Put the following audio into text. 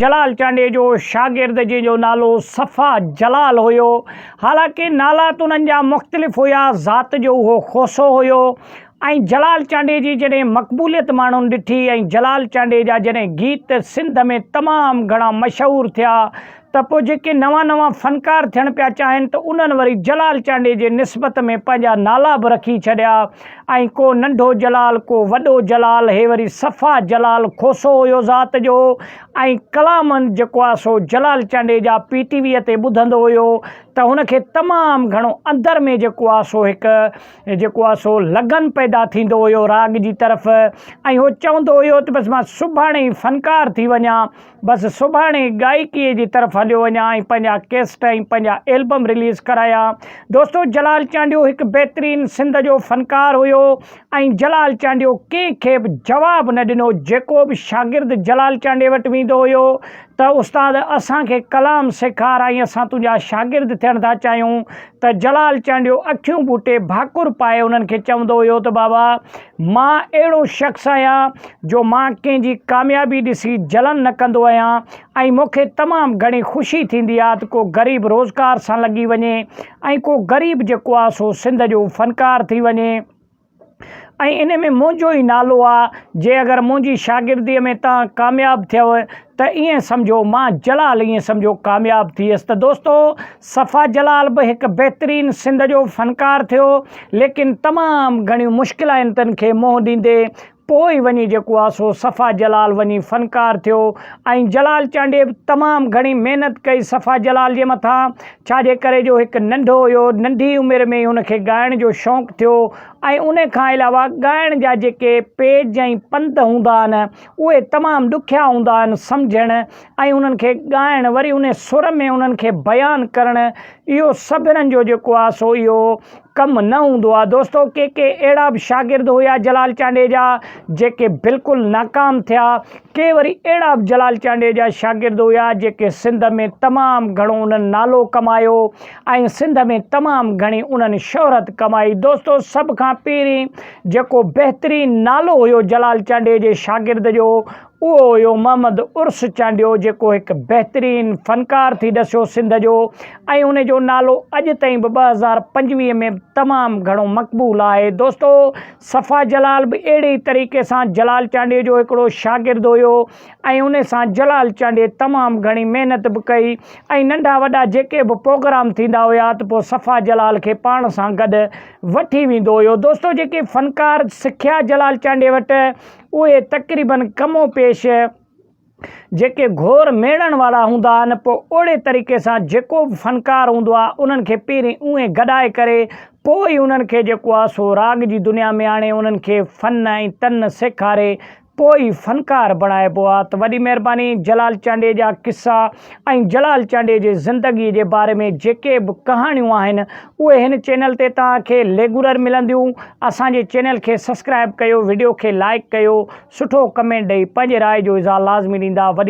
جلال چانڊيي جو شاگرد جنهن جو نالو صفا جلال هيو. حالانڪه نالا ته انهن جا مختلف هيا، ذات جو اهو کوسو هيو ۽ جلال چانڊيي جي جڏهن مقبوليت ماڻهن ڏٺي ۽ جلال چانڊيي جا جڏهن گيت سنڌ ۾ تمام گهڻا مشهور ٿيا ته پوء جيڪي نوان نوان فنڪار ٿيڻ پيا چاهين ته انهن وري جلال چانڊيي جي نسبت ۾ پنهنجا نالا به رکي ڇڏيا ۽ ڪو ننڍو جلال ڪو وڏو جلال هي وري صفا جلال کوسو هيو ذات جو ۽ ڪلام جيڪو آهي سو جلال چانڊيي جا پي ٽي ويء تي ٻڌندو هيو ته هن کي تمام گهڻو اندر ۾ جيڪو آهي سو هڪ جيڪو آهي سو لگن پيدا ٿيندو هيو راڳ جي طرف ۽ هو چوندو هيو ته بس مان سڀاڻي ئي فنڪار ٿي وڃان بس سڀاڻي گائڪيء جي طرف هليو وڃان ۽ پنهنجا ڪيسٽ ۽ پنهنجا البم رليز ڪرايان. دوستو جلال چانڊيو هڪ بهترين سنڌ جو فنڪار هيو ۽ جلال چانڊيو ڪنهن کي به جواب نه ڏنو جيڪو به شاگرد جلال چانڊيي وٽ ويندو هيو ته استاد اسان کي ڪلام سيکار ۽ اسان تنهنجا شاگرد ٿيڻ ٿا چاهيون ته جلال چانڊيو اکيون ٻوٽي ڀاڪر پائي انهن کي چوندو هيو ته بابا مان اهڙو شخص آهيان جو مان ڪنهن جي ڪاميابي ڏسي جلن نه ڪندو آهيان ۽ مون کي تمام گهڻي خوشي ٿيندي آهي ته ڪو غريب روزگار سان لڳي وڃي ۽ ڪو غريب جيڪو آهي سو سنڌ جو فنڪار ٿي وڃي ۽ ان ۾ منهنجو ئي نالو آ جي اگر منهنجي شاگرديء ۾ توهان ڪامياب ٿيو ته ائين سمجهو مان جلال ائين سمجهو ڪامياب ٿيس ته دوستو صفا جلال به هڪ بهترين سنڌ جو فنڪار ٿيو ليڪن تمام گهڻيون مشڪلائنتن کي منهن ڏيندي پوء وڃي جيڪو آ سو صفا جلال وڃي فنڪار ٿيو ۽ جلال چانڊيي به تمام گهڻي محنت ڪئي صفا جلال جي مٿان ڇا جي ڪري جو هڪ ننڍو هيو ننڍي عمر ۾ ئي هن کي ڳائڻ جو شوق ٿيو ۽ ان کان علاوه ڳائڻ جا جيڪي پيج ۽ پنڌ هوندا آهن اهي تمام ڏکيا هوندا آهن سمجهڻ ۽ انهن کي ڳائڻ وري ان سر ۾ انهن کي بيان ڪرڻ اهو سڀنن جو جيڪو آ سو اهو ڪم نه هوندو آ دوستو ڪي ڪي اهڙا به شاگرد هيا جلال چانڊيي جا جيڪي بلڪل ناڪام ٿيا ڪي وري اهڙا به جلال چانڊيي جا شاگرد هيا جيڪي سنڌ ۾ تمام گهڻو انهن نالو ڪمايو ۽ سنڌ ۾ تمام گهڻي انهن شهرت ڪمائي دوستو سڀ کان پهرين جيڪو بهترين نالو هيو جلال چانڊيي جي شاگرد جو اهو هيو محمد عرس چانڊيو جيڪو هڪ بهترين فنڪار ٿي ڏسيو سنڌ جو ۽ ان جو نالو اڄ تائين به 2025 ۾ به تمام گهڻو مقبول آهي دوستو صفا جلال به اهڙي ئي طريقي سان جلال چانڊيي جو هڪڙو شاگرد هيو ۽ ان سان جلال چانڊيي تمام گهڻي محنت به ڪئي ۽ ننڍا وڏا جيڪي به پروگرام ٿيندا هيا ته پوء صفا جلال کي پاڻ سان گڏ وٺي ويندو هيو دوستو جيڪي فنڪار سکيا جلال چانڊيي وٽ اهي تقريبن ڪم و پيش جيڪي گهور ميڙڻ وارا هوندا آهن پوء اهڙي طريقي سان جيڪو به فنڪار هوندو آهي انهن کي پهرين اهي گڏائي ڪري پوء ئي انهن کي جيڪو آهي سو راڳ جي دنيا ۾ آڻي انهن کي فن ۽ تن سيکاري پوء ئي فنڪار بڻائبو آهي ته وڏي مهرباني جلال چانڊيي جا قصا ۽ جلال چانڊيي جي زندگي جي باري ۾ جيڪي به ڪهاڻيون آهن اهي هن چينل تي توهان کي ريگولر ملنديون اسان جي چينل کي سسڪرائب ڪيو وڊيو کي لائيڪ ڪيو سٺو ڪمينٽ ڏئي پنهنجي راء جو اظهار لازمي ڏيندا وڏي.